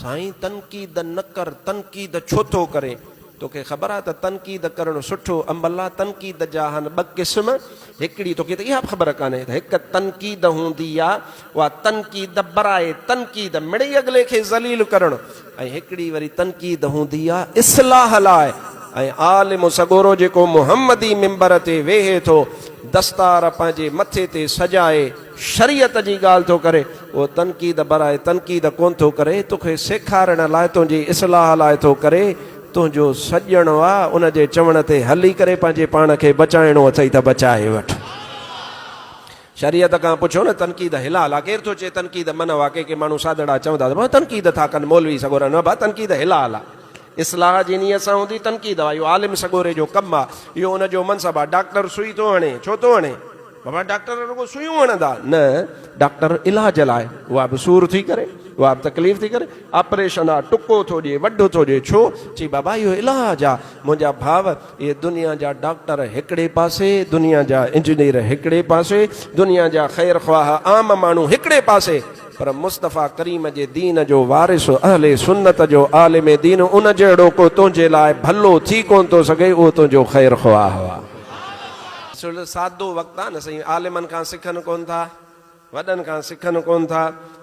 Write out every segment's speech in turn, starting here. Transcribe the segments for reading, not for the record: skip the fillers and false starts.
سائين تنقيد نه ڪر، تنقيد ڇو ٿو ڪرين؟ توکي خبر آ ته تنقيد ڪرڻ سٺو عمل آ، تنقيد جا آهن ٻه قسم، هڪڙي توکي ته اها به خبر ڪانهي ته هڪ تنقيد هوندي آ، اها تنقيد براء تنقيد مڙئي اڳلي کي ذليل ڪرڻ ۽ هڪڙي وري تنقيد هوندي آ اصلاح لاء ۽ عالم سڳورو جيڪو محمدي منبر تي ويهي ٿو دستار پنهنجي مٿي تي سجائي شريعت جي ڳالهه ٿو ڪري اهو تنقيد براء تنقيد ڪونه ٿو ڪري توکي سيکارڻ لاء تنهنجي اصلاح لاء ٿو ڪري تنهنجو سڄڻ آ ان جي چوڻ تي هلي ڪري پنهنجي پاڻ کي بچائڻو اٿئي ته بچائي وٺ. شريعت کان پڇو نه تنقيد حلال آ ڪير ٿو چئي تنقيد منع آ ڪي ڪي ماڻهو سادڙا چوندا ته بابا تنقيد ٿا ڪن مولوي سڳورا نه ڀا تنقيد حلال آ اصلاح جي نيت سان هوندي تنقيد آ اهو عالم سڳوري جو ڪم آ اهو ان جو منصب آ ڊاڪٽر سوئي ٿو هڻي ڇو ٿو هڻي بابا ڊاڪٽر رڳو سوئيون هڻندا نه ڊاڪٽر علاج لاء اها به سور ٿي ڪري اها به تڪليف ٿي ڪري آپريشن آ ٽڪو ٿو ڏئي وڍ ٿو ڏئي ڇو چي بابا اهو علاج آ منهنجا ڀاء اهي دنيا جا ڊاڪٽر هڪڙي پاسي، دنيا جا انجنيئر هڪڙي پاسي، دنيا جا خير خواهه عام ماڻهو هڪڙي پاسي، پر مصطفيٰ ڪريم جي دين جو وارث اهل سنت جو عالم دين ان جهڙو ڪو تنهنجي لاء ڀلو ٿي ڪونه ٿو سگهي، اهو تنهنجو خير خواهه آ. سادو وقت آ نه سائين، عالمن کان سکن ڪونه ٿا. وڏن کان سکن ڪونه ٿا،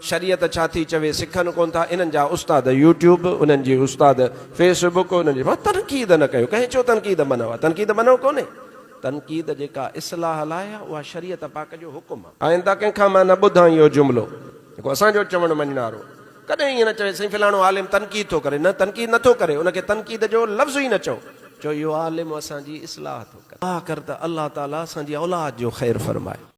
شريعت ڇا ٿي چوي سکن ڪونه ٿا، انهن جا استاد يوٽيوب، انهن جي استاد فيس بڪ، انهن جي تنقيد نه ڪيو، ڪنهن چيو تنقيد منع آ، تنقيد منع ڪونهي، تنقيد جيڪا اصلاح لاء آ اها شريعت پاڪ جو حڪم آ. آئنده ڪنهن کان مان نه ٻڌان اهو جملو جيڪو اسان جو چوڻ مڃڻ وارو ڪڏهن ائين نه چوي سائين فلاڻو عالم تنقيد ٿو ڪري، نه تنقيد نه ٿو ڪري، ان کي تنقيد جو لفظ ئي نه چئو، چئو اهو عالم اسان جي اصلاح ٿو ڪري. دعا ڪر ته الله تعاليٰ اسان جي اولاد جو خير فرمائي.